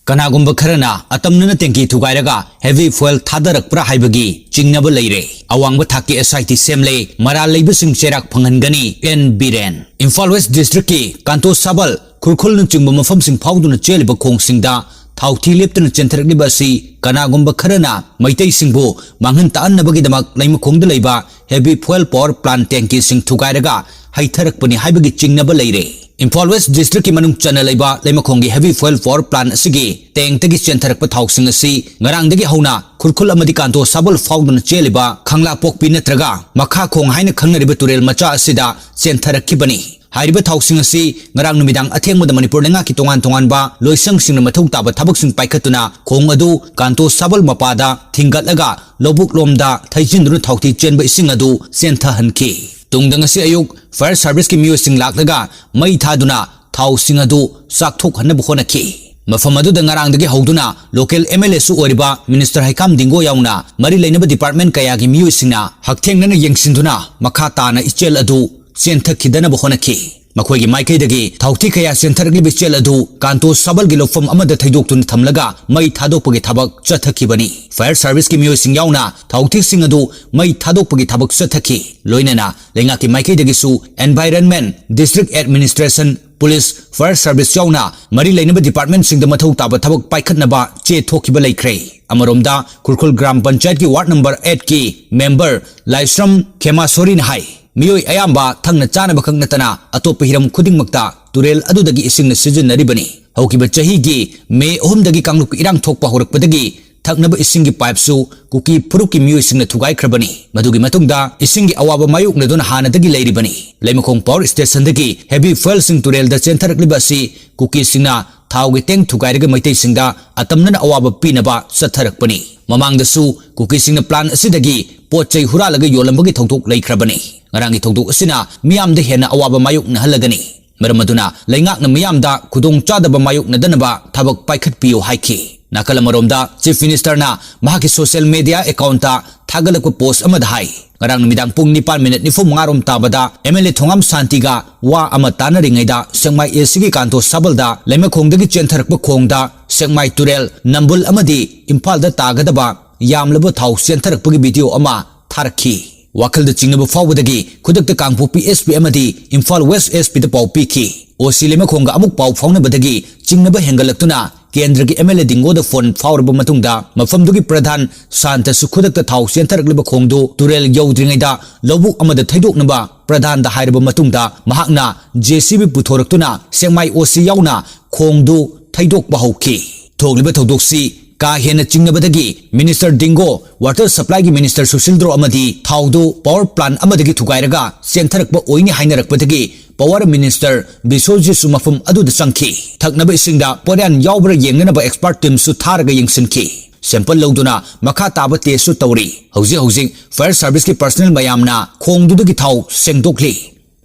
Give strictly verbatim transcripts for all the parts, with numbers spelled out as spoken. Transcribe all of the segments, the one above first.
ꯀꯅꯥꯒꯨꯝꯕ ꯈꯔꯅ ꯑꯇꯝꯅꯅ ꯇꯦꯡꯀꯤ ꯊꯨꯒꯥꯏꯔꯒ heavy fuel ꯊꯥꯗꯔꯛꯄ꯭ꯔꯥ ꯍꯥꯏꯕꯒꯤ ꯆꯤꯡꯅꯕ ꯂꯩꯔꯦ꯫ ꯑꯋꯥꯡꯕ ꯊꯥꯛꯀꯤ SIT ꯁꯦꯝꯂꯦ, ꯃꯔꯥꯜ ꯂꯩꯕꯁꯤꯡ ꯆꯩꯔꯥꯛ ꯐꯪꯍꯟꯒꯅꯤ, ꯑꯦꯟ ꯕꯤꯔꯦꯟ꯫ ꯏꯝꯐꯥꯜ ꯋꯦꯁ ꯗꯤꯁꯇ꯭ꯔꯤꯛꯀꯤ ꯀꯥꯟꯇꯣ ꯁꯥꯕꯜ, ꯈꯨꯔꯈꯨꯜꯅꯆꯤꯡꯕ ꯃꯐꯝꯁꯤꯡ ꯐꯥꯎꯗꯨꯅ ꯆꯦꯜꯂꯤꯕ ꯈꯣꯡꯁꯤꯡꯗ ꯊꯥꯎꯊꯤ ꯂꯦꯞꯇꯅ ꯆꯦꯟꯊꯔꯛꯂꯤꯕ ꯑꯁꯤ ꯀꯅꯥꯒꯨꯝꯕ ꯈꯔꯅ ꯃꯩꯇꯩꯁꯤꯡꯕꯨ ꯃꯥꯡꯍꯟ ꯇꯥꯛꯍꯟꯅꯕꯒꯤꯗꯃꯛ ꯂꯩꯃꯈꯣꯡꯗ ꯂꯩꯕ heavy fuel power plant ꯇꯦꯡꯀꯤꯁꯤꯡ ꯊꯨꯒꯥꯏꯔꯒ ꯍꯩꯊꯔꯛꯄꯅꯤ ꯍꯥꯏꯕꯒꯤ ꯆꯤꯡꯅꯕ ꯂꯩꯔꯦ꯫ ꯏꯝꯐꯥꯜ ꯋꯦꯁ ꯗꯤꯁꯇ꯭ꯔꯤꯛꯀꯤ ꯃꯅꯨꯡ ꯆꯟꯅ ꯂꯩꯕ ꯂꯩꯃꯈꯣꯡꯒꯤ heavy fuel power plant ꯑꯁꯤꯒꯤ ꯇꯦꯡꯇꯒꯤ ꯆꯦꯟꯊꯔꯛꯄ ꯊꯥꯎꯁꯤꯡ ꯑꯁꯤ ꯉꯔꯥꯡꯗꯒꯤ ꯍꯧꯅ ꯈꯨꯔꯈꯨꯜ ꯑꯃꯗꯤ ꯀꯥꯟꯇꯣ ꯁꯥꯕꯜ ꯐꯥꯎꯗꯨꯅ ꯆꯦꯜꯂꯤꯕ ꯈꯪꯂꯥꯄꯣꯛꯄꯤ ꯅꯠꯇ꯭ꯔꯒ ꯃꯈꯥ ꯈꯣꯡ ꯍꯥꯏꯅ ꯈꯪꯅꯔꯤꯕ ꯇꯨꯔꯦꯜ ꯃꯆꯥ ꯑꯁꯤꯗ ꯆꯦꯟꯊꯔꯛꯈꯤꯕꯅꯤ꯫ ꯍꯥꯏꯔꯤꯕ ꯊꯥꯎꯁꯤꯡ ꯑꯁꯤ ꯉꯔꯥꯡ ꯅꯨꯃꯤꯗꯥꯡ ꯑꯊꯦꯡꯕꯗ ꯃꯅꯤꯄꯨꯔ ꯂꯩꯉꯥꯛꯀꯤ ꯇꯣꯉꯥꯟ ꯇꯣꯉꯥꯟꯕ ꯂꯣꯏꯁꯪꯁꯤꯡꯅ ꯃꯊꯧ ꯇꯥꯕ ꯊꯕꯛꯁꯤꯡ ꯄꯥꯏꯈꯠꯇꯨꯅ ꯈꯣꯡ ꯑꯗꯨ ꯀꯥꯟꯇꯣ ꯁꯥꯕꯜ ꯃꯄꯥꯗ ꯊꯤꯡꯒꯠꯂꯒ ꯂꯧꯕꯨꯛ ꯂꯣꯝꯗ ꯊꯩꯖꯤꯟꯗꯨꯅ ꯊꯥꯎꯊꯤ ꯆꯦꯟꯕ ꯏꯁꯤꯡ ꯑꯗꯨ ꯆꯦꯟꯊꯍꯟꯈꯤ꯫ ꯇꯨꯡꯗ ꯉꯁꯤ ꯑꯌꯨꯛ fire serviceꯀꯤ ꯃꯤꯑꯣꯏꯁꯤꯡ ꯂꯥꯛꯂꯒ ꯃꯩ ꯊꯥꯗꯨꯅ ꯊꯥꯎꯁꯤꯡ ꯑꯗꯨ ꯆꯥꯛꯊꯣꯛꯍꯟꯅꯕ ꯍꯣꯠꯅꯈꯤ꯫ ꯃꯐꯝ ꯑꯗꯨꯗ ꯉꯔꯥꯡꯗꯒꯤ ꯍꯧꯗꯨꯅ local MLAꯁꯨ ꯑꯣꯏꯔꯤꯕ Minister ꯍꯩꯀꯥꯝ ꯗꯤꯡꯒꯣ ꯌꯥꯎꯅ ꯃꯔꯤ ꯂꯩꯅꯕ department ꯀꯌꯥꯒꯤ ꯃꯤꯑꯣꯏꯁꯤꯡꯅ ꯍꯛꯊꯦꯡꯅꯅ ꯌꯦꯡꯁꯤꯟꯗꯨꯅ ꯃꯈꯥ ꯇꯥꯅ ꯏꯆꯦꯜ ꯑꯗꯨ ꯆꯦꯟꯊꯈꯤꯗꯅꯕ ꯍꯣꯠꯅꯈꯤ꯫ ꯃꯈꯣꯏꯒꯤ ꯃꯥꯏꯀꯩꯗꯒꯤ ꯊꯥꯎꯊꯤ ꯀꯌꯥ ꯆꯦꯟꯊꯔꯛꯂꯤꯕ ꯏꯆꯦꯜ ꯑꯗꯨ ꯀꯥꯟꯇꯣ ꯁꯥꯕꯜꯒꯤ ꯂꯧꯐꯝ ꯑꯃꯗ ꯊꯩꯗꯣꯛꯇꯨꯅ ꯊꯝꯂꯒ ꯃꯩ ꯊꯥꯗꯣꯛꯄꯒꯤ ꯊꯕꯛ ꯆꯠꯊꯈꯤꯕꯅꯤ꯫ Fire serviceꯀꯤ ꯃꯤꯑꯣꯏꯁꯤꯡ ꯌꯥꯎꯅ ꯊꯥꯎꯊꯤꯁꯤꯡ ꯑꯗꯨ ꯃꯩ ꯊꯥꯗꯣꯛꯄꯒꯤ ꯊꯕꯛ ꯆꯠꯊꯈꯤ꯫ ꯂꯣꯏꯅꯅ ꯂꯩꯉꯥꯛꯀꯤ ꯃꯥꯏꯀꯩꯗꯒꯤꯁꯨ environment, district administration, police, fire service ꯌꯥꯎꯅ ꯃꯔꯤ ꯂꯩꯅꯕ departmentꯁꯤꯡꯗ ꯃꯊꯧ ꯇꯥꯕ ꯊꯕꯛ ꯄꯥꯏꯈꯠꯅꯕ ꯆꯦ ꯊꯣꯛꯈꯤꯕ ꯂꯩꯈ꯭ꯔꯦ꯫ ꯑꯃꯔꯣꯝꯗ ꯈꯨꯔꯈꯨꯜ ꯒ꯭ꯔꯥꯝ ꯄꯟꯆꯥꯌꯠꯀꯤ ward number eightꯀꯤ member ꯂꯥꯏꯁ꯭ꯔꯝ ꯈꯦꯃꯥꯁꯣꯔꯤꯅ ꯍꯥꯏ, ꯃꯤꯑꯣꯏ ꯑꯌꯥꯝꯕ ꯊꯛꯅ ꯆꯥꯅꯕ ꯈꯛ ꯅꯠꯇꯅ ꯑꯇꯣꯞꯄ ꯍꯤꯔꯝ ꯈꯨꯗꯤꯡꯃꯛꯇ ꯇꯨꯔꯦꯜ ꯑꯗꯨꯗꯒꯤ ꯏꯁꯤꯡꯅ ꯁꯤꯖꯤꯟꯅꯔꯤꯕꯅꯤ꯫ ꯍꯧꯈꯤꯕ ꯆꯍꯤꯒꯤ ꯃꯦ ꯑꯍꯨꯝꯗꯒꯤ ꯀꯥꯡꯂꯨꯞꯀꯤ ꯏꯔꯥꯡ ꯊꯣꯛꯄ ꯍꯧꯔꯛꯄꯗꯒꯤ ꯊꯛꯅꯕ ꯏꯁꯤꯡꯒꯤ ꯄꯥꯏꯞꯁꯨ ꯀꯨꯀꯤ ꯐꯨꯔꯨꯞꯀꯤ ꯃꯤꯑꯣꯏꯁꯤꯡꯅ ꯊꯨꯒꯥꯏꯈ꯭ꯔꯕꯅꯤ꯫ ꯃꯗꯨꯒꯤ ꯃꯇꯨꯡꯗ ꯏꯁꯤꯡꯒꯤ ꯑꯋꯥꯕ ꯃꯥꯌꯣꯛꯅꯗꯨꯅ ꯍꯥꯟꯅꯗꯒꯤ ꯂꯩꯔꯤꯕꯅꯤ꯫ ꯂꯩꯃꯈꯣꯡ power stationꯗꯒꯤ heavy fuelꯁꯤꯡ ꯇꯨꯔꯦꯜꯗ ꯆꯦꯟꯊꯔꯛꯂꯤꯕ ꯑꯁꯤ ꯀꯨꯀꯤꯁꯤꯡꯅ ꯊꯥꯎꯒꯤ tank ꯊꯨꯒꯥꯏꯔꯒ ꯃꯩꯇꯩꯁꯤꯡꯗ ꯑꯇꯝꯅꯅ ꯑꯋꯥꯕ ꯄꯤꯅꯕ ꯆꯠꯊꯔꯛꯄꯅꯤ꯫ ꯃꯃꯥꯡꯗꯁꯨ ꯀꯨꯀꯤꯁꯤꯡꯅ plant ꯑꯁꯤꯗꯒꯤ ꯄꯣꯠ ꯆꯩ ꯍꯨꯔꯥꯜꯂꯒ ꯌꯣꯜꯂꯝꯕꯒꯤ ꯊꯧꯗꯣꯛ ꯂꯩꯈ꯭ꯔꯕꯅꯤ꯫ ꯉꯔꯥꯡꯒꯤ ꯊꯧꯗꯣꯛ ꯑꯁꯤꯅ ꯃꯤꯌꯥꯝꯗ ꯍꯦꯟꯅ ꯑꯋꯥꯕ ꯃꯥꯌꯣꯛꯅꯍꯜꯂꯒꯅꯤ꯫ ꯃꯔꯝ ꯑꯗꯨꯅ ꯂꯩꯉꯥꯛꯅ ꯃꯤꯌꯥꯝꯗ ꯈꯨꯗꯣꯡꯆꯥꯗꯕ ꯃꯥꯌꯣꯛꯅꯗꯅꯕ ꯊꯕꯛ ꯄꯥꯏꯈꯠꯄꯤꯌꯨ ꯍꯥꯏꯈꯤ꯫ ꯅꯥꯀꯜ ꯑꯃꯔꯣꯝꯗ Chief Ministerꯅ ꯃꯍꯥꯛꯀꯤ social media accountꯇ ꯊꯥꯒꯠꯂꯛꯄ post ꯑꯃꯗ ꯍꯥꯏ, ꯉꯔꯥꯡ ꯅꯨꯃꯤꯗꯥꯡ ꯄꯨꯡ ꯅꯤꯄꯥꯟ minute ꯅꯤꯐꯨ ꯃꯉꯥ ꯔꯣꯝ ꯇꯥꯕꯗ MLA ꯊꯣꯉꯥꯝ ꯁꯥꯟꯇꯤꯒ ꯋꯥ ꯑꯃ ꯇꯥꯅꯔꯤꯉꯩꯗ ꯁꯦꯛꯃꯥꯏ ACꯒꯤ ꯀꯥꯟꯇꯣ ꯁꯥꯕꯜꯗ ꯂꯩꯃꯈꯣꯡꯗꯒꯤ ꯆꯦꯟꯊꯔꯛꯄ ꯈꯣꯡꯗ ꯁꯦꯛꯃꯥꯏ ꯇꯨꯔꯦꯜ, ꯅꯝꯕꯨꯜ ꯑꯃꯗꯤ ꯏꯝꯐꯥꯜꯗ ꯇꯥꯒꯗꯕ ꯌꯥꯝꯂꯕ ꯊꯥꯎ ꯆꯦꯟꯊꯔꯛꯄꯒꯤ ꯚꯤꯗꯤꯑꯣ ꯑꯃ ꯊꯥꯔꯛꯈꯤ꯫ ꯋꯥꯈꯜꯗ ꯆꯤꯡꯅꯕ ꯐꯥꯎꯕꯗꯒꯤ ꯈꯨꯗꯛꯇ ꯀꯥꯡꯄꯣꯛꯄꯤ ꯑꯦꯁ ꯄꯤ ꯑꯃꯗꯤ ꯏꯝꯐꯥꯜ ꯋꯦꯁ ꯑꯦꯁ ꯄꯤꯗ ꯄꯥꯎ ꯄꯤꯈꯤ꯫ ꯑꯣ ꯁꯤ ꯂꯩꯃꯈꯣꯡꯒ ꯑꯃꯨꯛ ꯄꯥꯎ ꯐꯥꯎꯅꯕꯗꯒꯤ ꯆꯤꯡꯅꯕ ꯍꯦꯟꯒꯠꯂꯛꯇꯨꯅ ꯀꯦꯟꯗ꯭ꯔꯒꯤ ꯑꯦꯝ ꯑꯦꯜ ꯑꯦ ꯗꯤꯡꯒꯣꯗ ꯐꯣꯟ ꯐꯥꯎꯔꯕ ꯃꯇꯨꯡꯗ ꯃꯐꯝꯗꯨꯒꯤ ꯄ꯭ꯔꯙꯥꯟ ꯁꯥꯟꯇꯁꯨ ꯈꯨꯗꯛꯇ ꯊꯥꯎ ꯆꯦꯟꯊꯔꯛꯂꯤꯕ ꯈꯣꯡꯗꯨ ꯇꯨꯔꯦꯜ ꯌꯧꯗ꯭ꯔꯤꯉꯩꯗ ꯂꯧꯕꯨꯛ ꯑꯃꯗ ꯊꯩꯗꯣꯛꯅꯕ ꯄ꯭ꯔꯙꯥꯟꯗ ꯍꯥꯏꯔꯕ ꯃꯇꯨꯡꯗ ꯃꯍꯥꯛꯅ ꯖꯦ ꯁꯤ ꯕꯤ ꯄꯨꯊꯣꯔꯛꯇꯨꯅ ꯁꯦꯛꯃꯥꯏ ꯑꯣ ꯁꯤ ꯌꯥꯎꯅ ꯈꯣꯡꯗꯨ ꯊꯩꯗꯣꯛꯄ ꯍꯧꯈꯤ꯫ ꯊꯣꯛꯂꯤꯕ ꯊꯧꯗꯣꯛꯁꯤ ꯀꯥ ꯍꯦꯟꯅ ꯆꯤꯡꯅꯕꯗꯒꯤ ꯃꯤꯅꯤꯁꯇꯔ ꯗꯤꯡꯒꯣ, ꯋꯥꯇꯔ ꯁꯄ꯭ꯂꯥꯏꯒꯤ ꯃꯤꯅꯤꯁꯇꯔ ꯁꯨꯁꯤꯜꯗ꯭ꯔꯣ ꯑꯃꯗꯤ ꯊꯥꯎꯗꯨ ꯄꯥꯋꯔ ꯄ꯭ꯂꯥꯟꯠ ꯑꯃꯗꯒꯤ ꯊꯨꯒꯥꯏꯔꯒ ꯆꯦꯟꯊꯔꯛꯄ ꯑꯣꯏꯅꯤ ꯍꯥꯏꯅꯔꯛꯄꯗꯒꯤ ꯄꯥꯋꯔ ꯃꯤꯅꯤꯁꯇꯔ ꯕꯤꯁꯣꯖꯤꯠꯁꯨ ꯃꯐꯝ ꯑꯗꯨꯗ ꯆꯪꯈꯤ꯫ ꯊꯛꯅꯕ ꯏꯁꯤꯡꯗ ꯄꯣꯠꯌꯥꯟ ꯌꯥꯎꯕ꯭ꯔꯥ ꯌꯦꯡꯅꯅꯕ ꯑꯦꯛꯁꯄꯔꯠ ꯇꯤꯝꯁꯨ ꯊꯥꯔꯒ ꯌꯦꯡꯁꯤꯟꯈꯤ꯫ ꯁꯦꯝꯄꯜ ꯂꯧꯗꯨꯅ ꯃꯈꯥ ꯇꯥꯕ ꯇꯦꯁꯁꯨ ꯇꯧꯔꯤ꯫ ꯍꯧꯖꯤꯛ ꯍꯧꯖꯤꯛ ꯐꯥꯌꯔ ꯁꯥꯔꯚꯤꯁꯀꯤ ꯄꯔꯁꯅꯦꯜ ꯃꯌꯥꯝꯅ ꯈꯣꯡꯗꯨꯗꯒꯤ ꯊꯥꯎ ꯁꯦꯡꯗꯣꯛꯂꯤ꯫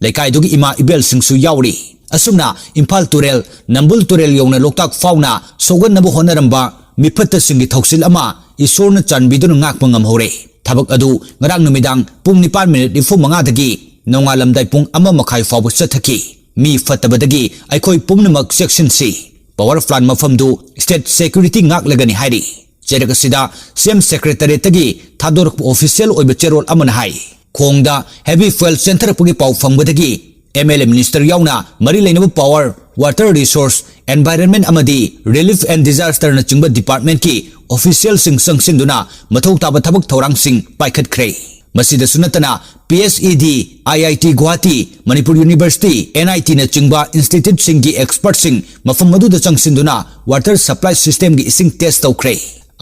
ꯂꯩꯀꯥꯏꯗꯨꯒꯤ ꯏꯃꯥ ꯏꯕꯦꯜꯁꯤꯡꯁꯨ ꯌꯥꯎꯔꯤ꯫ ꯑꯁꯨꯝꯅ ꯏꯝꯐꯥꯜ ꯇꯨꯔꯦꯜ, ꯅꯝꯕꯨꯜ ꯇꯨꯔꯦꯜ ꯌꯧꯅ ꯂꯣꯛꯇꯥꯛ ꯐꯥꯎꯅ ꯁꯣꯛꯍꯟꯅꯕ ꯍꯣꯠꯅꯔꯝꯕ ꯃꯤꯐꯠꯇꯁꯤꯡꯒꯤ ꯊꯧꯁꯤꯜ ꯑꯃ ꯏꯁꯣꯔꯅ ꯆꯥꯟꯕꯤꯗꯨꯅ ꯉꯥꯛꯄ ꯉꯝꯍꯧꯔꯦ꯫ ꯊꯕꯛ ꯑꯗꯨ ꯉꯔꯥꯡ ꯅꯨꯃꯤꯗꯥꯡ ꯄꯨꯡ ꯅꯤꯄꯥꯟ ꯃꯤꯅꯤꯠ ꯅꯤꯐꯨ ꯃꯉꯥꯗꯒꯤ ꯅꯣꯡꯉꯥꯜꯂꯝꯗꯥꯏ ꯄꯨꯡ ꯑꯃ ꯃꯈꯥꯏ ꯐꯥꯎꯕ ꯆꯠꯊꯈꯤ꯫ ꯃꯤ ꯐꯠꯇꯕꯗꯒꯤ ꯑꯩꯈꯣꯏ ꯄꯨꯝꯅꯃꯛ ꯆꯦꯛꯁꯤꯟꯁꯤ꯫ ꯄꯥꯋꯔ ꯄ꯭ꯂꯥꯟꯠ ꯃꯐꯝꯗꯨ ꯁ꯭ꯇꯦꯠ ꯁꯦꯀ꯭ꯌꯨꯔꯤꯇꯤ ꯉꯥꯛꯂꯒꯅꯤ ꯍꯥꯏꯔꯤ꯫ ꯆꯩꯔꯛ ꯑꯁꯤꯗ ꯁꯤ ꯑꯦꯝ ꯁꯦꯀ꯭ꯔꯦꯇꯔꯤꯌꯦꯠꯇꯒꯤ ꯊꯥꯗꯣꯔꯛꯄ ꯑꯣꯐꯤꯁꯤꯌꯦꯜ ꯑꯣꯏꯕ ꯆꯦꯔꯣꯜ ꯑꯃꯅ ꯍꯥꯏ, ꯈꯣꯡꯗ ꯍꯦꯚꯤ ꯐ꯭ꯌꯨꯑꯦꯜ ꯆꯦꯟꯊꯔꯛꯄꯒꯤ ꯄꯥꯎ ꯐꯪꯕꯗꯒꯤ ꯑꯦꯝ ꯑꯦꯜ ꯑꯦ ꯃꯤꯅꯤꯁꯇꯔ ꯌꯥꯎꯅ ꯃꯔꯤ ꯂꯩꯅꯕ ꯄꯥꯋꯔ, ꯋꯥꯇꯔ ꯔꯤꯁꯣꯔꯁ, ꯑꯦꯟꯚꯥꯏꯔꯟꯃꯦꯟꯠ ꯑꯃꯗꯤ ꯔꯤꯂꯤꯐ ꯑꯦꯟ ꯗꯤꯖꯥꯁꯇꯔꯅꯆꯤꯡꯕ ꯗꯤꯄꯥꯔꯠꯃꯦꯟꯠꯀꯤ ꯑꯣꯐꯤꯁꯤꯌꯦꯜꯁꯤꯡ ꯆꯪꯁꯤꯟꯗꯨꯅ ꯃꯊꯧ ꯇꯥꯕ ꯊꯕꯛ ꯊꯧꯔꯥꯡꯁꯤꯡ ꯄꯥꯏꯈꯠꯈ꯭ꯔꯦ꯫ ꯃꯁꯤꯗꯁꯨ ꯅꯠꯇꯅ P H E D, I I T Guwahati, Manipur university, N I ꯇꯤꯅꯆꯤꯡꯕ ꯏꯟꯁꯇꯤꯇ꯭ꯌꯨꯠꯁꯤꯡꯒꯤ ꯑꯦꯛꯁꯄꯔꯠꯁꯤꯡ ꯃꯐꯝ ꯑꯗꯨꯗ ꯆꯪꯁꯤꯟꯗꯨꯅ ꯋꯥꯇꯔ ꯁꯄ꯭ꯂꯥꯏ ꯁꯤꯁꯇꯦꯝꯒꯤ ꯏꯁꯤꯡ ꯇꯦꯁ ꯇꯧꯈ꯭ꯔꯦ꯫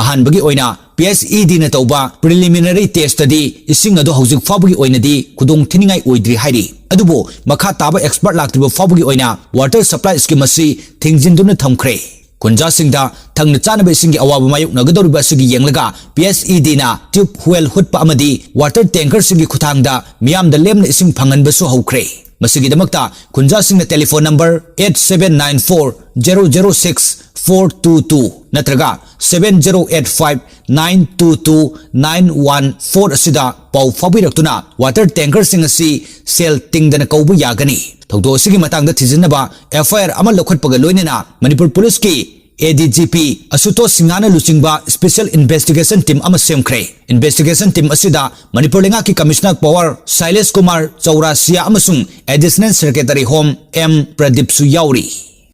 ꯑꯍꯥꯟꯕꯒꯤ ꯑꯣꯏꯅ ꯄꯤ ꯑꯩꯆ ꯏ ꯗꯤꯅ ꯇꯧꯕ ꯄ꯭ꯔꯤꯂꯤꯃꯤꯅꯔꯤ ꯇꯦꯁꯇꯗꯤ ꯏꯁꯤꯡ ꯑꯗꯨ ꯍꯧꯖꯤꯛ ꯐꯥꯎꯕꯒꯤ ꯑꯣꯏꯅꯗꯤ ꯈꯨꯗꯣꯡ ꯊꯤꯅꯤꯡꯉꯥꯏ ꯑꯣꯏꯗ꯭ꯔꯤ ꯍꯥꯏꯔꯤ꯫ ꯑꯗꯨꯕꯨ ꯃꯈꯥ ꯇꯥꯕ ꯑꯦꯛꯁꯄꯔꯠ ꯂꯥꯛꯇ꯭ꯔꯤꯕ ꯐꯥꯎꯕꯒꯤ ꯑꯣꯏꯅ ꯋꯥꯇꯔ ꯁꯄ꯭ꯂꯥꯏ ꯁ꯭ꯀꯤꯝ ꯑꯁꯤ ꯊꯤꯡꯖꯤꯟꯗꯨꯅ ꯊꯝꯈ꯭ꯔꯦ꯫ ꯈꯨꯟꯖꯥꯁꯤꯡꯗ ꯊꯛꯅ ꯆꯥꯅꯕ ꯏꯁꯤꯡꯒꯤ ꯑꯋꯥꯕ ꯃꯥꯌꯣꯛꯅꯒꯗꯧꯔꯤꯕ ꯑꯁꯤꯒꯤ ꯌꯦꯡꯂꯒ ꯄꯤ ꯑꯩꯆ ꯏ ꯗꯤꯅ ꯇ꯭ꯌꯨꯕ ꯋꯦꯜ ꯍꯨꯠꯄ ꯑꯃꯗꯤ ꯋꯥꯇꯔ ꯇꯦꯡꯀꯔꯁꯤꯡꯒꯤ ꯈꯨꯠꯊꯥꯡꯗ ꯃꯤꯌꯥꯝꯗ ꯂꯦꯝꯅ ꯏꯁꯤꯡ ꯐꯪꯍꯟꯕꯁꯨ ꯍꯧꯈ꯭ꯔꯦ꯫ ꯃꯁꯤꯒꯤꯗꯃꯛꯇ ꯈꯨꯟꯖꯥꯁꯤꯡꯅ telephone number eight seven nine four zero zero six four two two ꯅꯠꯇ꯭ꯔꯒ seven zero eight five nine two two nine one four ꯑꯁꯤꯗ ꯄꯥꯎ ꯐꯥꯎꯕꯤꯔꯛꯇꯨꯅ ꯋꯥꯇꯔ ꯇꯦꯡꯀꯔꯁꯤꯡ ꯑꯁꯤ ꯁꯦꯜ ꯇꯤꯡꯗꯅ ꯀꯧꯕ ꯌꯥꯒꯅꯤ꯫ ꯊꯧꯗꯣꯛ ꯑꯁꯤꯒꯤ ꯃꯇꯥꯡꯗ ꯊꯤꯖꯤꯟꯅꯕ ꯑꯦꯐ ꯑꯥꯏ ꯑꯥꯔ ꯑꯃ ꯂꯧꯈꯠꯄꯒ ꯂꯣꯏꯅꯅ ꯃꯅꯤꯄꯨꯔ ꯄꯨꯂꯤꯁꯀꯤ ꯑꯦ ꯗꯤ ꯖꯤ ꯄꯤ ꯑꯁꯨꯇꯣꯁ ꯁꯤꯡꯍꯥꯅ ꯂꯨꯆꯤꯡꯕ Special Investigation Team ꯑꯃ ꯁꯦꯝꯈ꯭ꯔꯦ꯫ Investigation Team ꯑꯁꯤꯗ ꯃꯅꯤꯄꯨꯔ ꯂꯩꯉꯥꯛꯀꯤ Commissioner of Police ꯁꯥꯏꯂꯦꯁ ꯀꯨꯃꯥꯔ ꯆꯧꯔꯥꯁꯤꯌꯥ ꯑꯃꯁꯨꯡ Additional Secretary of Home M ꯄ꯭ꯔꯗꯤꯞꯁꯨ ꯌꯥꯎꯔꯤ꯫